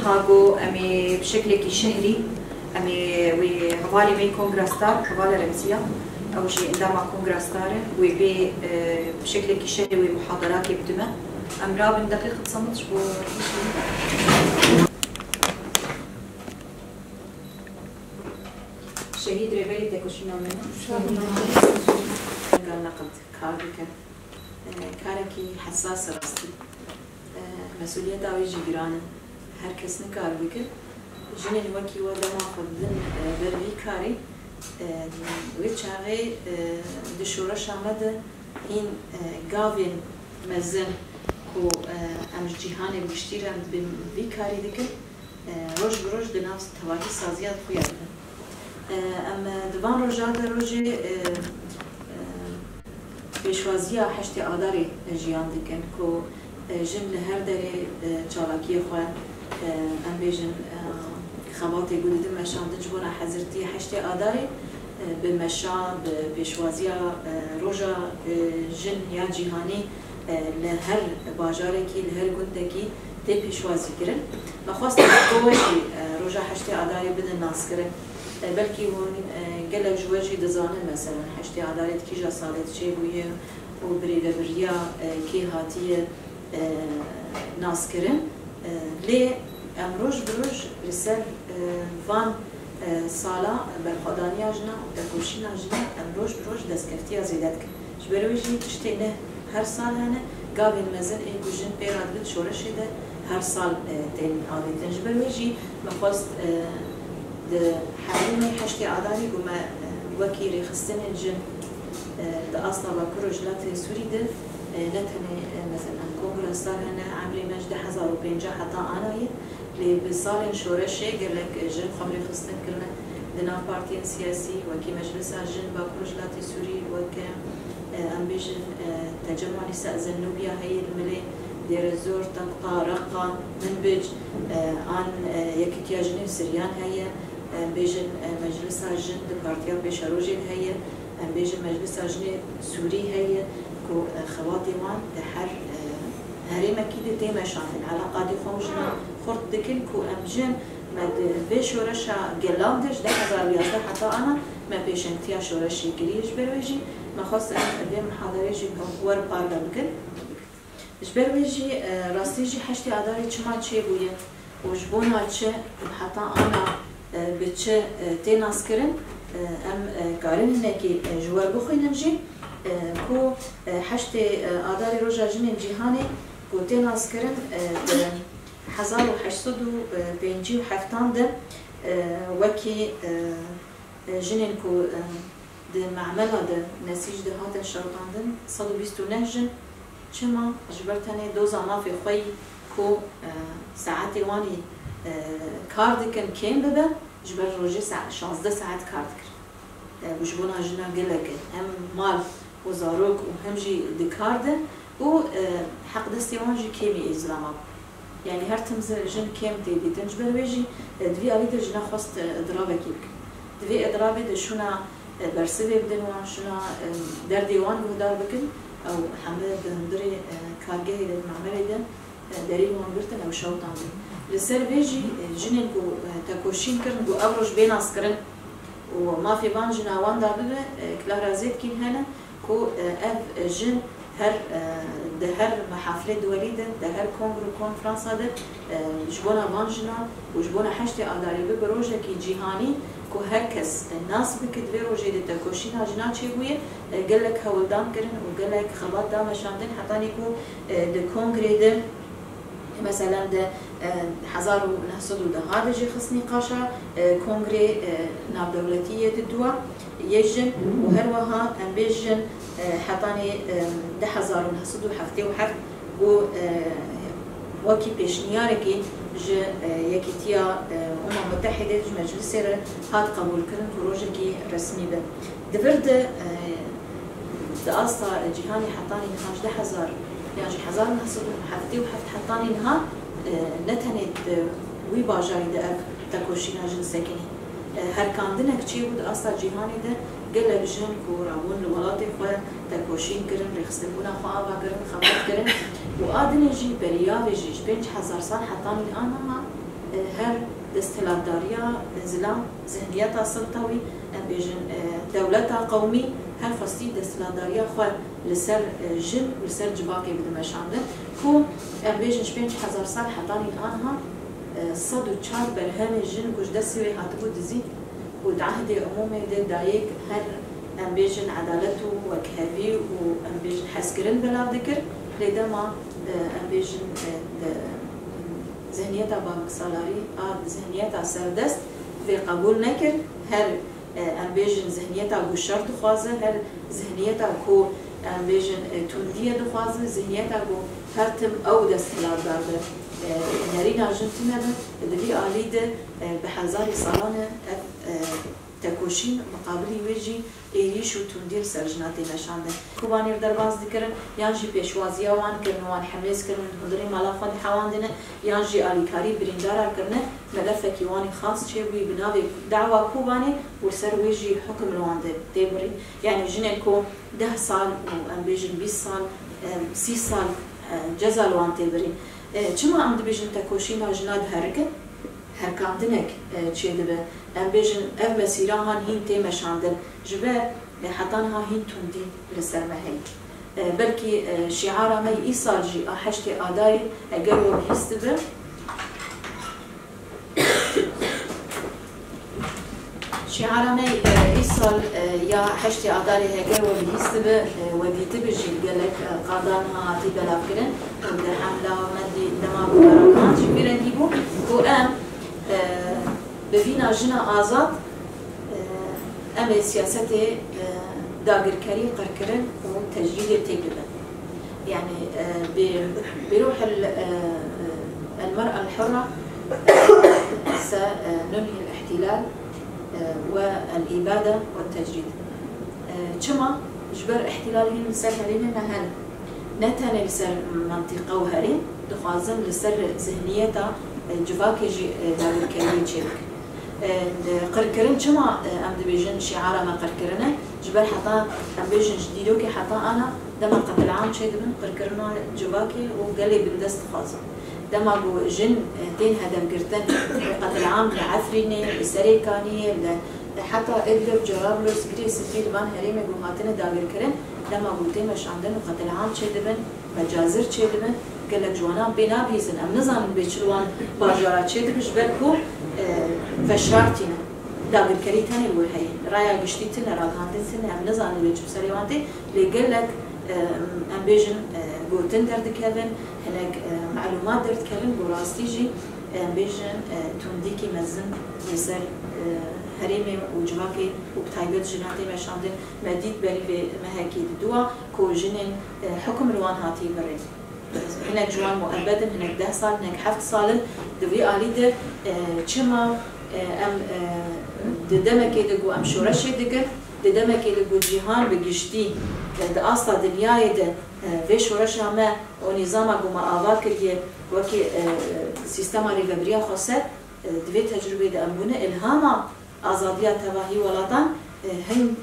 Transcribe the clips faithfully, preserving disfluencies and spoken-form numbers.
Niha ku em ê bi şeklekî şehrî, em ê wê hevalê me yê Kongra Star, hevala Remziya, ew jî endama Kongra Star e, wê bê, e, bi şeklekî şehrî wê muhadarakê bidime. Em rabin deqîqek samit ji bo şehîd rêberê tekoşîna me. Neqil kar dikin. E, karekî hesas e rastî. E, mesûliyeta wê jî giran e. Her kes nikar bike. Jinên wekî we dema xwe bidin, e, ber vî karî, e, wê çaxê, e, di şoreşa me de hîn, e, gavên mezin ku, e, em ji cîhanê bi giştî re em dibên vî karî dikin, e, roj bi roj di nav tevatî saziya xwe ya dibin. E, em, e, di van roja de rojê, e, e, pêşwaziya heştê Adarê jiyan dikin ku, e, jin li her derê, e, çalakiyê xwe, e, em bêjin, e, xebatê ku didin meşandin ji bona hezirtî heştê Adarê, e, bi meşa, bi pêşwaziya, e, roja, e, jin ya cîhanî, e, li her bajarekî, li her gundekî tê pêşwazîkirin. Me xwest ku we jî, e, roja heştê Adarê bidin naskirin. E, belkî hûn, e, gelek ji we jî dizanin, meselen, heştê Adarê di kîja salê de çêbûye û birêvebiriya, e, kê hatiye, e, naskirin. E, lê em roj bi roj li ser, e, van, e, sala berxwedaniya jina û tekoşîna jina em roj bi roj destkeftiya zêde dikin. Ji ber wê jî tiştê ne her sal hene, gavên mezin ê ku jin pê re dibin şoreşê de her sal, e, tên avêtin. Ji ber wê jî me xwest, e, di herêmê heştê Adarê ku me, e, wekî rêxistinên jin, e, di asta Bakur Rojhilatê Sûrî de, e, ne tenê, e, mesela Kongra Star hene, emrê me ji du hezar û pêncî heta ana ye. Lê bi salên şoreşê gelek jin xwe bi rêxistin kirine di nav partiyên siyasî, wekî Meclisa Jin Bakur Rojhilatê Sûrî, wek, e, em bêjin, e, Tecemû Nîsa Zenûbiya heye li Milê, Dêrezor, Tebqa, Reqa, Minbic, e, an, e, Yekîtiya Jinên Siryan heye, em bêjin, e, Meclisa Jin di Partiya Pêşerojê de heye, em bêjin Meclisa Jinê Sûrî heye ku, e, xebatê wan di her, e, herêmekî de tê meşandin. Eleqatê xwe û jina xurt dikin ku em jin, me di vê şoreşa gelan de ji du hezar û yazdeh heta ana me pêşengtiya şoreşê kiriye. Ji ber wê jî me xwest em vê muhadarê jî bi wer parve bikin. Ji ber wê jî, e, rastî jî heştê Adarê çima çêbûye û ji bona çi heta ana, e, bi çi, e, tê naskirin, e, em, e, karin hinekî, e, ji we bixwînin jî, e, ku, e, heştê, e, Adarê Roja Jinên Cîhanê ku tê naskirin, e, di hezar û heşt sed û pêncî û heftan de, e, wekî, e, e, jinên ku, e, di memela de nesîj de hatin şewitandin, sed û bîst û neh jin, çima? Ji ber tenê doza mafê xwe yî ku, e, saetê wan î, e, kar dikin kêm bibe, ji ber rojê sa-, şazdeh saet kar dikirin. E, û ji bona jina gelek e. Hem mal û zarok û hem jî di kar de û, e, heqdestê wan jî kêmî ê zilama bû. Yanî her tim zi-, jin kêm tê dîtin. Ji ber wê jî, e, di vî alî de jina xwest, e, idirabekî bikin. Di vê idirabê de şûna, e, bersivê bidin wan, şûna, e, derdê wan guhdar bikin. Ew heme di hundirê, e, kargehê de, di memelê de, e, derî li wan girtin, ew şewitandin. Li ser vê jî, e, jinên ku, e, tekoşîn kirin, ku ev roj bê naskirin û mafê van jina wan da bibe, e, Clara Zetkin hene, ku, e, ev, e, jin her, e, di her mehafilê duwelî de, di her kongr û konferansa de, e, ji bona van jinan û ji bona heştê Adarê bibe rojekî cîhanî ku her kes, e, nas bike, di vê rojê de tekoşîna jina çêbûye, e, gelek hewldan kirin û gelek xebat da meşandin, hetanî ku, e, di kongrê de, meselen, di, e, hezar û neh sed û deh de jî xist nîqaşa, e, kongrê, e, navdewletî yê di dû yê jin û her wiha em bêjin, e, hetanî, e, du hezar û neh sed û heftê û heft ku, e, wekî pêşniyarekî ji, e, Yekîtiya, e, Umem Mutehîde, ji Meclisê re hat qebûlkirin ku rojekî resmî be. Di vir de, e, di asta cîhanê hetanî niha ji du hezar, yan ji hezar û neh sed û heftê û heft hetanî niha, e, ne tenê di wî bajarî de ev tekoşîna jin sekinî. E, herkandinek çêbû di asta cîhanê de, gelek jin ku rabûn li welatê xwe tekoşîn kirin, rêxistinbûna xwe ava kirin, xebat kirin û a dinê jî beriya vê jî ji pênc hezar sal hetanî niha, e, Her desthilatdariya zilam, zihniyeta siltewî, em bêjin, e, dewleta qewmî, her xwestî desthilatdariya xwe li ser, e, jin û li ser civakê bide meşandin, ku em bêjin ji pênc hezar sal hetanî anha, e, sed û çar berhemê jin ku ji destê wê hatibû dizî, û di ehdê umûmê de dayik her, em bêjin, edalet û wekhevî û, em bêjin, hezkirin belav dikir, lê dema, e, em bêjin, e, di zihniyeta babiksalarî a zihniyeta serdest vê qebûl nekir, her, e, em bêjin, zihniyeta ku şer dixwaze, her zihniyeta ku, em bêjin, e, tundiyê dixwaze, zihniyeta ku her tim ew desthilatdar be, e, nerîna jin tune be, di vî alî de, e, bi hezarî salan e ev, e, tekoşîn miqabilî wê jî êrîş û tundî li ser jina tê meşandin. Kobanê re derbas dikirin, yan jî pêşwaziya wan kirin, wan hemêz kirin, hundirê mala xwe dihewandine, yan jî alîkarî birîndara kirine, melefekî wan ê xas çêbûyî bi navê dawa Kobanê û li ser wê jî hukum li wan de tê birîn. Yanî jinên ku deh sal û, em bêjin, bîst sal, em, sî sal, e, ceza li wan tê birîn. E, çima em dibêjin tekoşîna jina diherikin? Herkandinek, e, çêdibe. Em bêjin, ev mesîra han hîn tê meşandin. Ji ber, e, heta niha hîn tundî li ser me heye. E, belkî, e, şiara me îsal jî a heştê Adarê eger we bihîstibe, şiara me, e, îsal, e, ya heştê Adarê eger we bihîstibe, e, we dîtibe jî gelek, e, qadan ha hatî belavkirin. Û di hemla me dî dema ku Karakan jî vî rengî bû, ku em, e, bi vîna jina azad, e, em ê siyasetê, e, dagirkerî, qirkirin û tecrîdê têk bibin. Yanî, e, bi, bi ruhil, e, e, el mer'a el hurra, e, se, e, nunhi el ihtilal, e, ve el îbade ve tecrîd. E, çima? Ji ber îhtilal hîn li ser herêmê me hene. Ne tenê li ser mentîqe û herêm, dixwazin li ser zihniyeta, e, civakê jî, e, dagirkeriyê çêbikin. E, qirkirin çima, e, em dibêjin şiara me qirkirin e? Ji ber heta, em bêjin, ji dîrokê heta ana, dema qetilam çêdibin, qirkirina civakê û gelê bindest dixwazin. Dema ku jin, e, tên hedefgirtin, qetilam li Efrînê, li Serêkaniyê, li, heta Idlib, Cerablus, Girê Spî, li van herêmê ku hatine dagirkirin, dema ku tê meşandin û qetilam çêdibin, mecazir çêdibin, gelek ji wanan pê nabihîzin. Em nizanin bê çi li wan bajara çêdibe, ji ber ku, e, veşartî ne. Dagirkerî tenê wir heye. Raya giştî tune, ragihandin tune, em nizanin bê çi bi serê wan tê. Lê gelek, e, em bêjin, e, gotin derdikevin, hinek, e, melûmat derdikevin, ku rastî jî, e, em bêjin, e, tundîkî mezin li ser, e, herêmê û civakê û bi taybet jinan tê meşandin. Me dît berî vê mehekî di dû a ku jinên, e, hukum li wan hatî birîn. Hinek ji wan muebed in, hinek deh sal, hinek heft sal in. Di vî alî de, e, çima, e, em, e, di demekê de ku em şoreşê dikin, di demekê de ku cîhan bi giştî, e, di asta dinyayê de, e, vê şoreşa me û nîzama ku me ava kiriye wekî, e, sîstema rêvebiriya xweser, e, di vê tecrûbê de em bûne îlhama azadiya tevahî welatan, e, hin,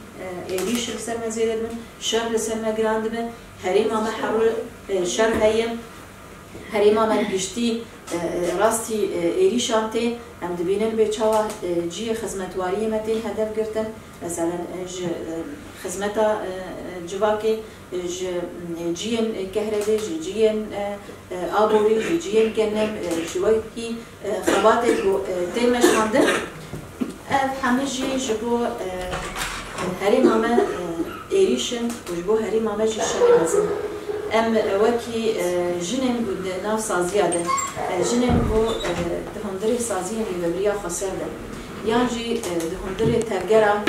e, êrîş li ser me zêde dibin, şer li ser me giran dibe, herêma me herû, e, şer heye, herêma me giştî, e, e, rastî, e, êrîşan tê, em dibînin bê çawa, e, cihê xizmetwariyê me tên hedef girtin, meselen, e, ji, e, xizmeta, e, e, civakê, ji, e, cihên kehrebê, ji cihên, e, e, aborî, ji cihên genim, e, ji wekî, e, xebatê ku, e, tê meşandin. Ev hemî jî ji bo, e, herêma me, e, êrîş in û ji bo herêma me jî şerê mezin in. Em wekî, e, jinên ku di nav saziya de, e, jinên ku, e, di hundirê saziyên rêvebiriya xweser de, yan jî, e, di hundirê tevgera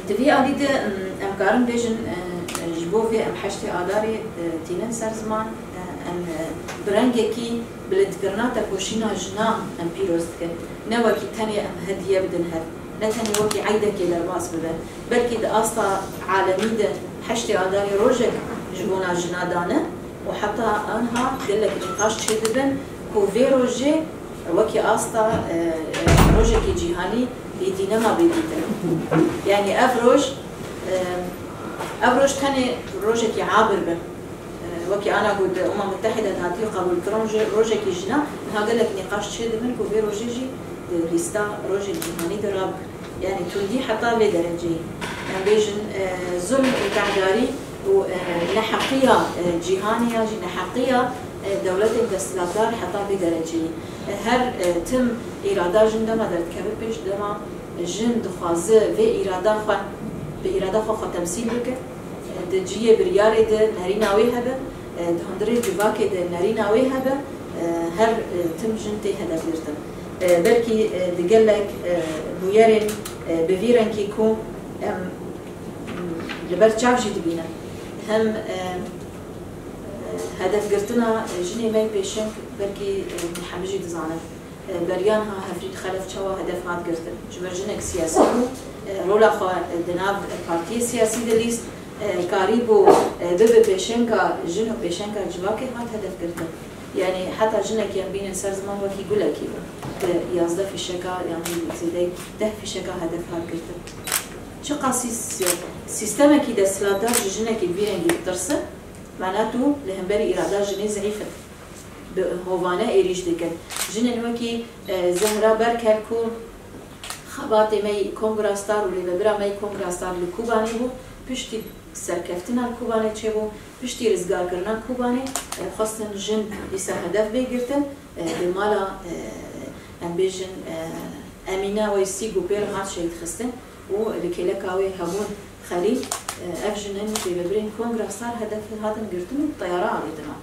Di vî alî de, em, em karin bêjin, e, ji bo vê em heştê Adarê, e, tînin ser ziman, e, em, e, bi rengekî bilindkirina tekoşîna jinan em pîroz dikin. Ne wekî tenê em hediye bidin hev, ne tenê wekî eydekê derbas bibe, belkî di asta alemî de heştê Adarê rojek ji bona jina dane û heta anha gelek nîqaş çêdibin ku vê rojê wekî asta, e, e, rojekî cîhanî êdî nema bê dîtin. Yanî ev roj, e, ev roj tenê rojekî abir be. E, Wekî ana ku di Umma Mutehîde de hatiye qebûlkirin, rojekî jina, niha gelek nîqaş çêdibin ku vê rojê jî di lîsta rojên cîhanî de rabikin. Yanî tundî heta vê dereceyê. Em bêjin, e, zulm û te'darî û, e, neheqiya, e, cîhanê yan jî neheqiya, e, dewletên desthilatdar heta vê dereceyê. E, her, e, tim îrada jin dema derdikeve pêş, dema jin dixwaze vê îrada xwe, bi îrada xwe xwe temsîl bike, e, di cihê biryarê de nerîna wê hebe, e, di hundirê civakê de nerîna wê hebe, e, her, e, tim jin tê hedefgirtin. E, belkî, e, di gelek, e, bûyerên, e, bi vî rengî ku em, m, li ber çav jî dibînin. Hem, e, e, hedefgirtina jinê me yê pêşeng belkî, e, hemî jî dizanin. E, beriya niha Hevrin Xelef çawa hedef hat girtin? Ji ber jinek siyasî bû, e, rola xwe di nav partiyê siyasî dilîst, e, karîbû, e, bibe pêşenga jin û pêşenga civakê hat hedef girtin. Yanî heta jinekî em bînin ser ziman wekî gulekî bû. Bi yazdeh fîşeka yan jî zêdeyî deh fîşeka hedef hat girtin. Çiqasî sî-, sîstemekî desthilatdar ji jinekî bi vî rengî ditirse, mana tu li hemberî îrada jinê zeîf e. Bi hovane êrîş dikin. Jinên wekî, e, Zehra Berkel ku xebatê me yî Kongra Star û rêvebira me yî Kongra Star li Kobanê bû, piştî serkeftina li Kobanê çêbû, piştî rizgarkirina Kobanê, e, xwestin jin dîsa hedef bê girtin, e, bi mala, e, em bêjin, e, Emîne Weysî ku pê re hat şehîd xistin û li kêleka wê hebûn Xelîl, e, ev jin in rêvebirên Kongra Star hedef hatin girtin û teyara avêtina.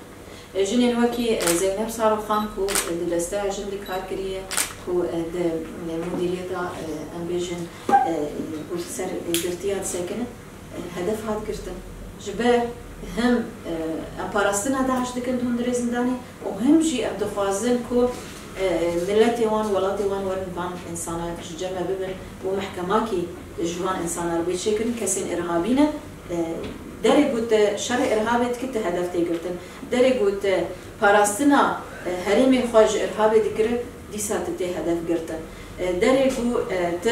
E, jinên wekî, e, Zeynep Saroxan ku, e, di desteya jin de kar kiriye, ku, e, di, e, mudîriyeta, e, em bêjin, e, ku li ser, e, girtiya disekinin, e, hedef hat girtin. Ji ber hem, e, em parastina DAIŞ dikin di hundirê zindanê û hem jî em dixwazin ku, e, miletê wan, welatê wan werin van însana ji cem me bibin û mehkemakî ji van însana re bê çêkirin, kesên irhabî ne. E, derê ku tu şerê irhabê dikî, tu hedef tê girtin. Derê ku tu parastina, e, herêmê xwe ji irhabê dikire, dîsa tu tê hedef girtin. E, derê ku, e, tu,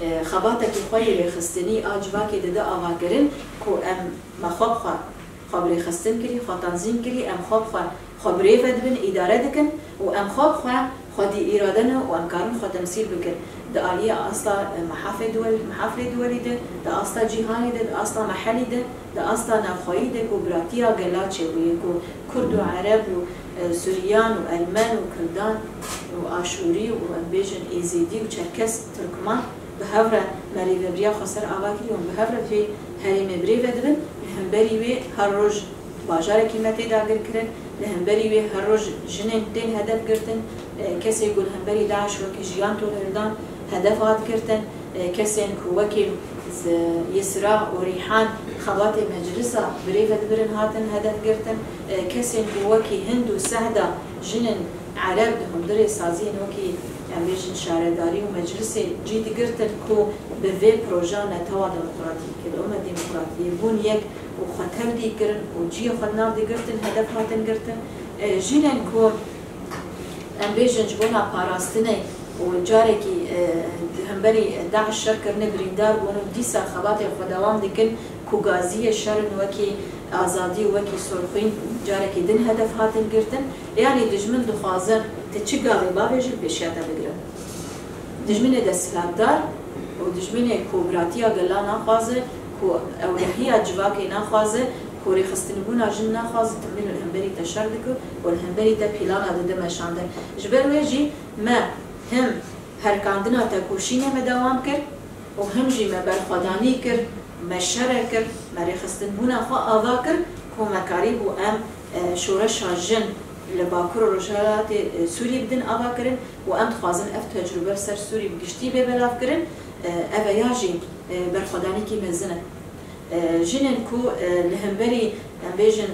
e, xebatekî xwe yê rêxistinî a civakê dide avakirin ku em me xwe bi xwe, xwe bi rêxistin kirî, xwe tenzîm kirî, em xwe bi xwe, xwe bi rê ve dibin, îdare dikin û em xwe bi xwe xwedî îrade ne û em karin xwe temsîl bikin. Di aliyê asta, e, mehafê duwel-, mehaflê duwelî de, di asta cîhanê de, di asta mehelî de, di asta navxweyî de ku biratiya gela çêbûye, ku Kurd û Ereb û, e, Suryan û Ermen û Kurdan û Aşûrî û em bêjin Êzidî û Çerkes, Tirkman bi hev re me rêvebiriya xweser ava kiriye û bi hev re vê herêmê bi rê ve dibin. Li hemberî wê her roj bajarekî me tê dagirkirin. Li hemberî wê her roj jinên tên hedef girtin. E, kesê ku li hemberî DAIŞ wekî Jiyan Tolhildan hedef hat girtin. E, kesên ku wekî z-, Yisra û Rîhan xebatê meclisa bi rê ve dibirin hatin hedef girtin. E, kesên ku wekî Hind û Sehda jinên Ereb di hundirê saziyên wekî, em bêjin, şaredarî û meclisê cî digirtin ku bi vê proja netewa demokratîk, Hilûmet Demokratiyê bûn yek û xwe tevlî kirin û cihê xwe li nav digirtin, hedef hatin girtin. E, jinên ku, em bêjin, ji bona parastinê û carekî, e, di hemberî DAIŞ şer kirine birîndar bûn û dîsa xebatê xwe dewam dikin ku gaziyê şer in wekî Azadî û wekî Sorxwîn carekî din hedef hatin girtin. Yanî dijmin dixwaze tu çi gavê bavê jî li pêşiya te bigire. Dijminê desthilatdar û dijminê ku biratiya gela naxwaze, ku ewlehiya civakê naxwaze, ku rêxistinbûna jin naxwaze, timî li hemberî te şer dike û li hemberî te pîlana dide meşandin. Ji ber wê jî me him herkandina tekoşînê me dewam kir û him jî me berxwedanî kir, me şere kir, me rêxistinbûna xwe ava kir ku me karîbû em, e, şoreşa jin li Bakur û Rojhilatê, e, Sûriyê bidin avakirin û em dixwazin ev tecrûbe li ser Sûrî bi giştî bê belavkirin. E, ev ya jî, e, berxwedanîkî mezin e. E, jinên ku, e, li hemberî, em bêjin, e,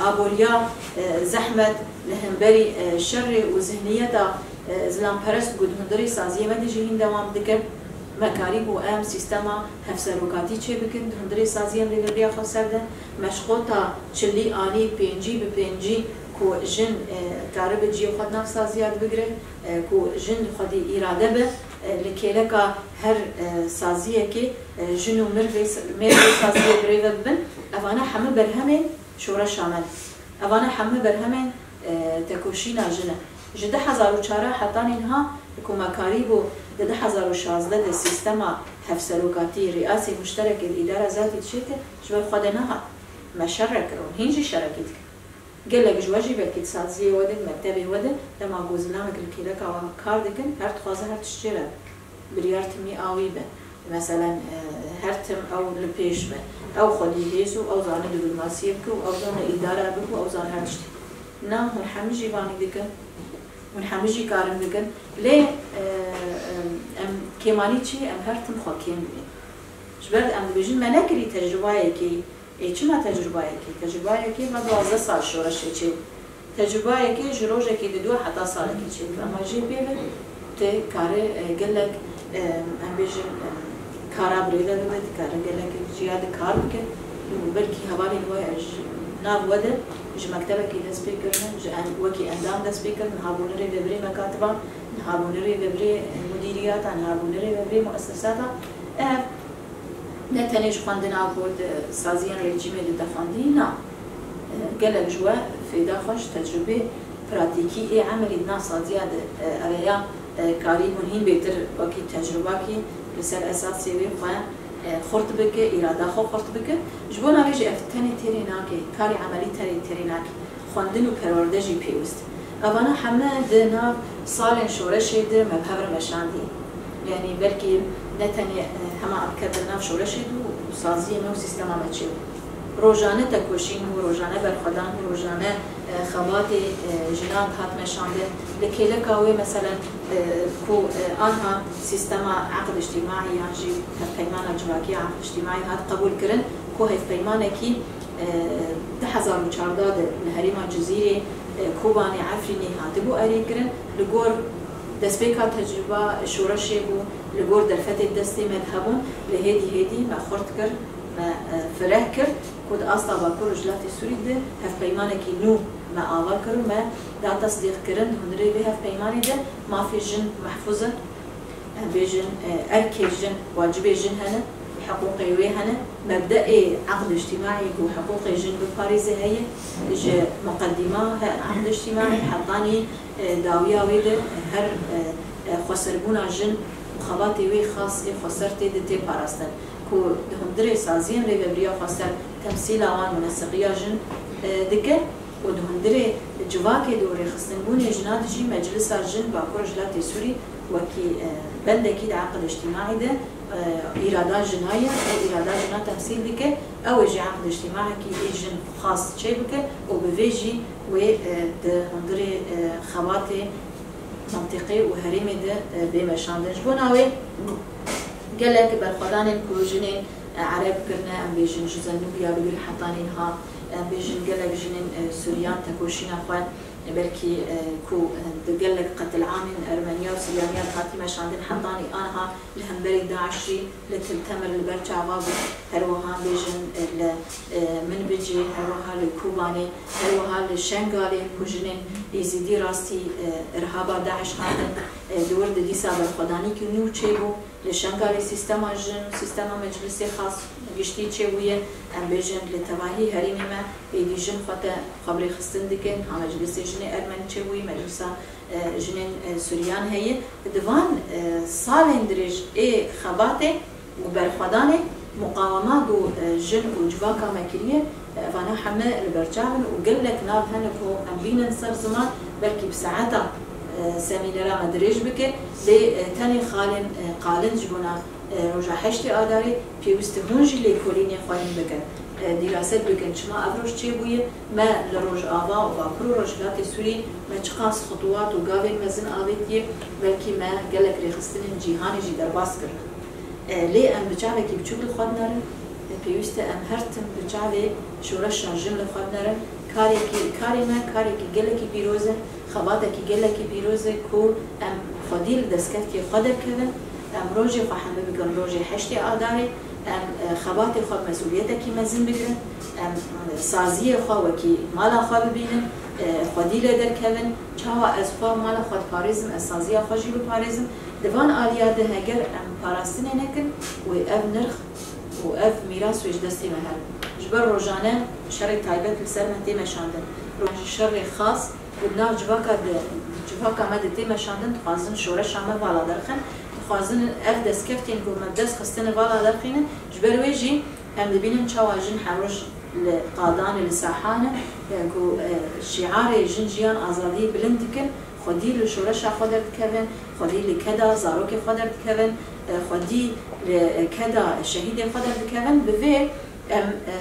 aboriya, e, zehmet, li hemberî, e, şerê û zihniyeta, e, zilamperest ku di hundirê saziyê me de jî hîn dewam dike, me karîbû em sîstema hevserokatî çêbikin di hundirê saziyên rêvebiriya xweser de. Me ji xota çilî anî pêncî bi pêncî ku jin, e, karibe cihê xwe di nav saziya de bigire, e, ku jin xwedî îrade be, e, li kêleka her, e, saziyekê, e, jin û mirvê s-, mêrvê saziyê bi rê ve bibin. Evane hemû berhemên şoreşa me ne. Evane hemû berhemên, e, tekoşîna jin e. Ji du hezar û çar hetanî niha ku me karîbû di du hezar û şazdeh de sîstema hevserokatî, rîasê muşterekê li îdara zatî çêke, ji ber xwe de nehat. Me şer re kir û hîn jî şerekî dikin. Gelek ji we jî belkî di saziyê we de, di mektebê we de, dema ku zilamek li kêleka we kar dikin, her dixwaze her tişt jê re biryar timî a wî be. Meselen, e, her tim ew li pêş be. Ew xwedî hêz û ew zane diplomasiyê bike û ew zane îdare bike û ew zane her tiştî. Na, hûn hemî jî vanî dikin. Hûn hemî jî karin bikin. Lê, e, em, em kêmanî çi? Em her tim xwe kêm dibînin. Ji ber em dibêjin me nekirî tecrûbayekî. Ê çima tecrûbayekî? Tecrûbayekî me duwazdeh sal şoreşê çêbû. Tecrûbayekî ji rojekê dido heta salekê çêbû. Ema jê pê ve tê kare, e, gelek, e, em bêjin, e, kara birêve bibe, dikare gelek ciya de kar bike. Û belkî hevalên we ji nav we de ji mektebekî dest pê kirine, ji en-, wekî endam dest pê kirin, niha bûne rêvebirê mekatiban, niha bûne rêvebirê, e, mudîriyata, niha bûne rêvebirê muessesata. Ev ne tenê ji xwendina ku di saziyên rejîmê de te xwendî, na. E, gelek ji we fêda xwe ji tecrûbê pratîkî ê emelî di nav saziya de, e, eveya, e, karîbûn hîn bêtir wekî tecrûbakî li ser esasê wê xwe, e, xurt bike, îrada xwe xurt bike. Ji bona vê jî ev tenê têrê nake, karê emelî tenê têrê nake. Xwendin û perwerde jî pêwist. Evana heme di nav salên şoreşê de me bi hev re meşandî. Yanî belkî ne tenê, e, hema em ketin nav şoreşê de û saziyê me û sîstema me çêbû. Rojane tekoşîn bû, rojane berxwedan bû, rojane, e, xebatê, e, jinan dihat meşandin. Li kêleka wê, meselen, e, ku, e, anha sîstema eqd îctîmaî yan jî hevpeymana civakî ya eqd îctîmaî hat qebûl kirin, ku hevpeymanekî, e, du hezar û çardeh de li herêma Cizîrê, e, Kobanê, Efrînê hatibû erêkirin. Li gor destpêka tecrûba şoreşê bû, li gor derfetê destê me dihebûn, lê hêdî hêdî me xurt kir, me, e, fireh kir ku di asta Bakur Rojhilatê Sûrî de hevpeymanekî nû me ava kir û me da tesdîqkirin. Di hundirê vê hevpeymanê de mafê jin mehfûz e. Em bêjin, e, erkê jin, wacibê jin hene, hiqûqê wê hene. Mebdeê eqd îctîmaî ku hiqûqê jin biparêze heye, ji muqedîma he eqd îctîmaî hetanî, e, dawiya wê de her, e, e, xweserbûna jin û xebatê wê xas ê xweser tê de tê parastin. Ku di hundirê saziyên rêvebiriya xweser temsîla wan û neseqiya jin, e, dike. Û di hundirê civakê de û rêxistinbûnê jina de jî Meclisa Jin Bakur Rojhilatê Sûrî wekî, e, bendekî di eqd îctîmaî de, e, îrada jina ye, ew îrada jina temsîl dike, ew ê jî eqd îctîmaîkî ê jin xas çêbike û bi vê jî wê, e, di hundirê, e, xebatê mintîqê û herêmê de, e, bê meşandin. Ji bona wê gelek berxwedanên ku jinên, e, Ereb kirine, em bêjin ji Zennûbiya bigire hetanî niha, em bêjin gelek jinên, e, Suryan tekoşîna xwe, e, belkî, e, ku, e, di gelek qetilamên Ermeniya û Suryaniya dihatî meşandin hetanî aniha li hemberî DAIŞ jî li Til Temir li ber çava bû. Her wiha bêjin, e, li, e, Minbicê, her wiha li Kobanê, her wiha li Şengalê ku jinên Êzidî rastî, e, irhaba DAIŞ hatin, e, di wir de dîsa berxwedanîkî nû çêbû. Li Şengalê sîstema jin, sîstema meclisê xas giştî çêbûye. Em bêjin li tevahî herêmê me êdî jin xwe te xwe bi rêxistin dikin. Ha meclisê jinê ermenî çêbûye, meclisa, e, jinên, e, Suryan heye. Di van, e, salên dirêj ê xebatê û berxwedanê muqawema ku, e, jin û civaka me kiriye, e, evana heme li ber çav in û gelek nav hene ku em bînin ser ziman, belkî bi saeta, e, semînera me dirêj bike, lê, e, tenê xalên, e, qalin ji bona, e, roja heştê Adarê pêwîst e hûn jî lêkolînê xwe hîn bikin, e, dîraset bikin çima ev roj çêbûye, me li Rojava û Bakur û Rojhilatê Sûrî me çiqas xutûwat û gavên mezin avêtiye, belkî me gelek rêxistinên cîhanê jî derbas kirine. E, lê em bi çavekî biçûk li xwe dinerin. E, pêwîst e em her tim bi çavê şoreşa jin li xwe dinerin. Karekî, karê me karekî gelekî pîroz e, xebatekî gelekî pîroz e ku em xwedî li destkeftiyê xwe derkevin. Em rojê xwe hembe bikin rojê heştê Adarê. Em, e, xebatê xwe bi mesûliyetekî mezin bigirin. Em, e, saziyê xwe wekî mala xwe bibînin. E, xwedî lê derkevin. Çawa ez xwe û mala xwe diparêzim, ez saziya xwe jî biparêzim. Di van aliya de heger em parastinê nekin, wê ev nirx û ev mîras wê ji destê me herin. Ji ber rojane şerê taybet li ser me tê meşandin. Ji şerê xas û di nav civaka de, civaka me de tê meşandin, dixwazin şoreşa me vala derxin, dixwazin ev destkeftên ku me bi dest xistine vala derxînin. Ji ber wê jî em dibînin çawa jin her roj li qadan e, li sahan e, e, ku, e, şiarê jin, jiyan, azadiyê bilind dikin, xwedî li şoreşa xwe derdikevin, xwedî li keda zarokê xwe derdikevin, e, xwedî li, e, keda şehîdê xwe derdikevin. Bi vê em, e,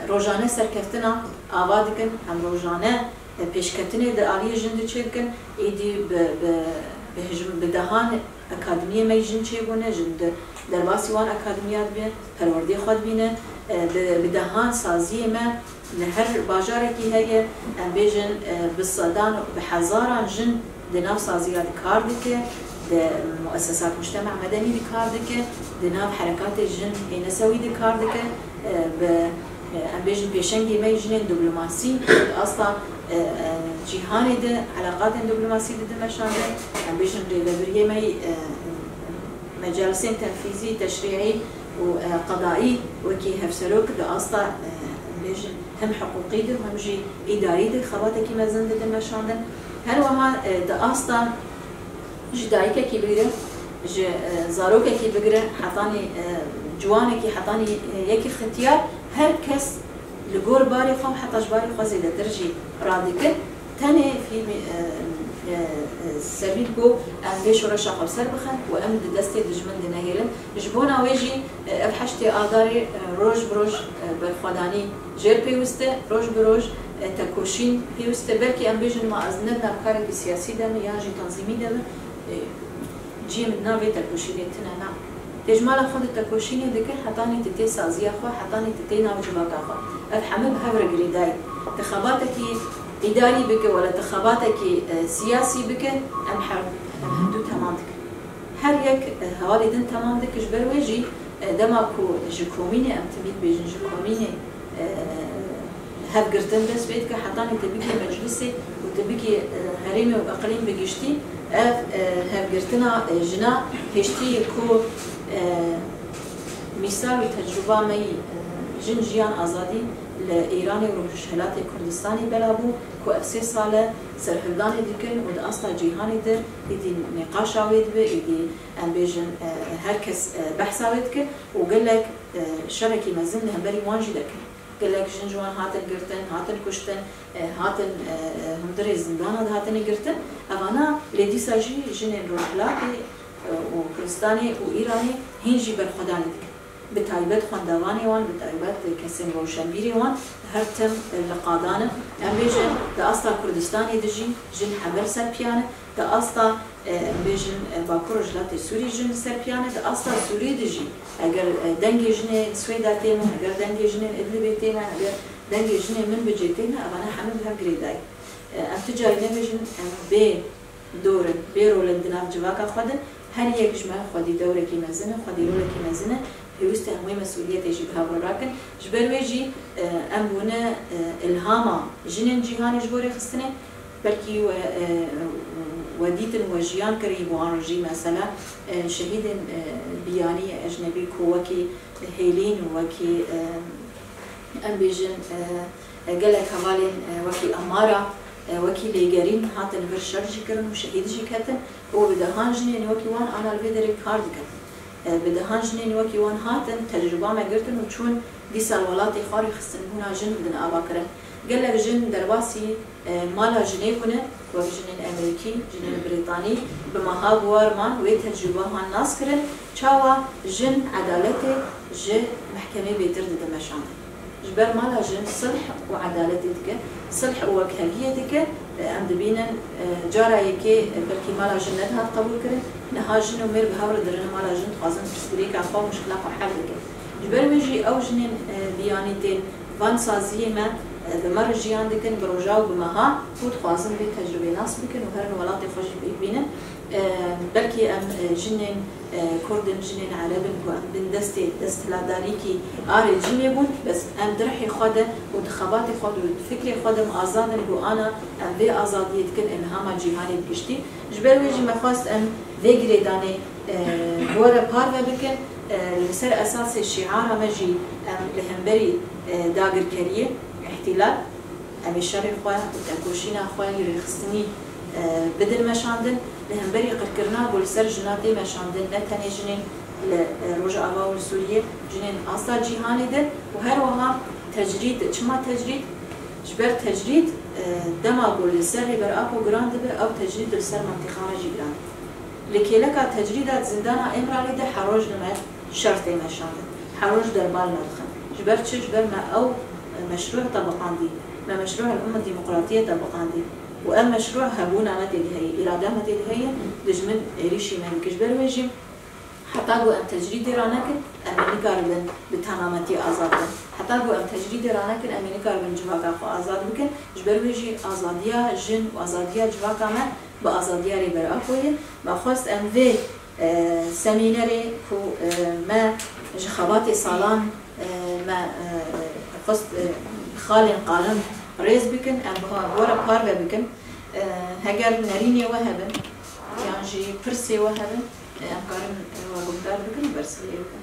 rojane serkeftina ava dikin, em rojane, e, pêşketinê di aliyê jin de çêdikin, êdî bi, bi, bi hijm-, bi dehan akademiyê me jin çêbûne, jin di derbasî wan akademiya dibîne, perwerdê xwe dibîne, e, bi, bi dehan saziyê me li her bajarekî heye, em bêjin, e, bi sedan, bi hezaran jin di nav saziya de kar dike, di muesesat mujtema medenî de kar dike, di nav herekatê jin ê nesewî de kar dike, e, bi, e, em bêjin pêşengê me yê jinên diplomasî, di asta, e, e, cîhanê de eleqatên diplomasî didin meşandin, em bêjin rêvebiriyê me yê, e, mecalisên tenfîzî, teşrîî û, e, qedaî wekî hevserok di asta, e, em bêjin hem hiqûqî de û hem jî îdarî de xebatekî mezin didin meşandin. Her wiha, e, di asta ji dayikekî bigire, ji, e, zarokekî bigire, hetanî, e, ciwanekî, hetanî, e, yekî xetiyar, her kes li gor barê xwe û heta ji barê xwe zêdetir jî radikin. Tenê fî-, e, e, e, sebît bû em vê şoreşa xwe bi ser bixin û em di destê dijmin de nehêlin. Ji bona wê jî, e, ev heştê Adarê, e, roj bi roj, e, berxwedanî jêr pêwist e, roj bi roj, e, tekoşîn pêwist e. Belkî em bêjin ma ez ne di nav karekî siyasî de me yan jî tanzîmî de me, e, cihê min di nav vê tekoşînê tune ne. Tê ji mala xwe de tekoşînê dike, hetanî tu tê saziya xwe, hetanî tu tê nav civaka xwe. Ev hemû bi hev re girêdayî. Di xebatekî îdarî bike, wela di xebatekî, e, siyasî bike, em her, em hemdû temam dikin. Her yek, e, hevalê din temam dike, ji ber wê jî, e, dema ku ji komînê, em timî dibêjin, ji komînê, e, hevgirtin dest pê dike, hetanî tu bigî meclisê û tu bigî, e, herêmê û eqlîm bi giştî, ev, e, hevgirtina, e, jina hiştî ku, e, mîsal û tecrûba me yî, e, jin, jiyan, azadî li Îranê û Rojhilatê Kurdistanê bela bû ku ev sê sal e serhildanê dikin û di asta cîhanê de êdî nîqaşa wê dibe, êdî em bêjin, e, her kes, e, behsa wê dike û gelek, e, şerekî mezin li hemberî wan jî derket. Gelek jin ji wan hatin girtin, hatin kuştin, e, hatin, e, e, hundirê zindana de hatine girtin. Evana lê dîsa jî jinên Rojhilatê, e, û Kurdistanê û Îranê hîn jî berxwedanê dikin. Bi taybet xwendevanê wan, bi taybet kesên rewşenbîrê wan her tim li qadan in. Em bêjin, di asta Kurdistanê de jî jin hember ser piyan in, di asta, e, em bêjin, e, Bakur Rojhilatê Sûrî jin li ser piyan in, di asta Sûrî de jî eger, e, dengê jinê Swêda tê min, eger dengê jinên Idlibê tê min, eger dengê jinê Minbicê tê min, evane hemû bi hev girêdayî. E, em tu carî nebêjin, em bê dor in, bê rol in di nav civaka xwe de. Her yek ji me xwedî dewrekî mezin e, xwedî rolekî mezin e. Pêwîst e em wê mesûliyetê jî bi hev re rakin. Ji ber wê jî, e, em bûne, e, îlhama jinên cîhanê ji bo rêxistinê. Belkî we, e, we dîtin, we jiyan kirî bo an rojî mesela, e, şehîdên, e, biyanî ecnebî ku wekî Hêlîn û wekî, e, em bêjin, e, e, gelek hevalên, e, wekî Amara, e, wekî Lêgerîn hatin vir şer jî kirin û şehîd jî ketin û bi dehan jinên wekî wan ana li vê derê kar dikin. E, bi dehan jinên wekî wan hatin, tecrûba me girtin û çûn dîsa li welatê xwe rêxistinbûna jin bidin avakirin. Gelek jin derbasî, e, mala jinê bûne, wek jinên Emerîkî, jinên Brîtanî, bi meha bi war man, wê tecrûba wan nas kirin, çawa jin edaletê ji mehkemê bêtir dide meşandin. Ji ber mala jin silh û edaletê dike, silh û wekheviyê dike, e, em dibînin, e, cara yekê, e, belkî mala jin nedihat qebûl kirin, niha jin û mêr bi hev re dirin mala jin, dixwazin pirsgirêka xwe û muşkila xwe hel bikin. Ji ber wê jî ew jinên, e, biyanî tên van saziyê me, e, bi me re jiyan dikin, bi roja û bi meha, û dixwazin vê tecrûbê nas bikin û herin welatê xwe jî pêk bînin. E, belkî em, e, jinên, e, Kurd in, jinên Ereb in ku em bin destê desthilatdarîkî arê cîmê bûn, bes em di rihê xwe de û di xebatê xwe de û di fikrê xwe de em azad in ku ana em vê azadiyê dikin îlhama cîhanê bi giştî. Ji ber wê jî me xwest em vê girêdanê, e, bi we re parve bikin, e, li ser esasê şiara me jî em li hemberî, e, dagirkeriyê, îhtîlal, Em ê şerê xwe û tekoşîna xwe yê rêxistinî, e, bidin meşandin. Li hemberî qirkirina ku li ser jina tê meşandin, ne tenê jinên li, e, Rojava û li Sûriyê, jinên asta cîhanê din û her wiha tecrîd, çima tecrîd? Ji ber tecrîd, e, dema ku li ser Rêber Apo giran dibe, ew tecrîd li ser mentiqa me jî giran dibe. Li kêleka tecrîda di zindana Îmralî de her roj li me şer tê meşandin. Her roj dermal me dixin. Ji ber çi? Ji ber me ew meşrû tebiqandî. Me meşrû li ummet demokratiyê tebiqandî. Û ev meşrû hebûna me tê de heye, îrada me tê de heye, dijmin êrîşî me dike. Ji ber wê jî heta ku em tecrîdê ranekin, em ê nikaribin bi temametî azad bin. Heta ku em tecrîdê ranekin, em ê nikaribin civaka xwe azad bikin. Ji ber wê jî azadiya jin û azadiya civaka me bi azadiya Rêber Apoyê. Me xwest em vê, e, semînerê ku, e, me ji xebatê salan, e, me, e, xwest, e, xalên qarin rêz bikin, em bi we re parve bikin. E, heger nerînê we hebin, yan jî pirsê we hebin, e, em karin, e, we guhdar bikin û bersivê bikin.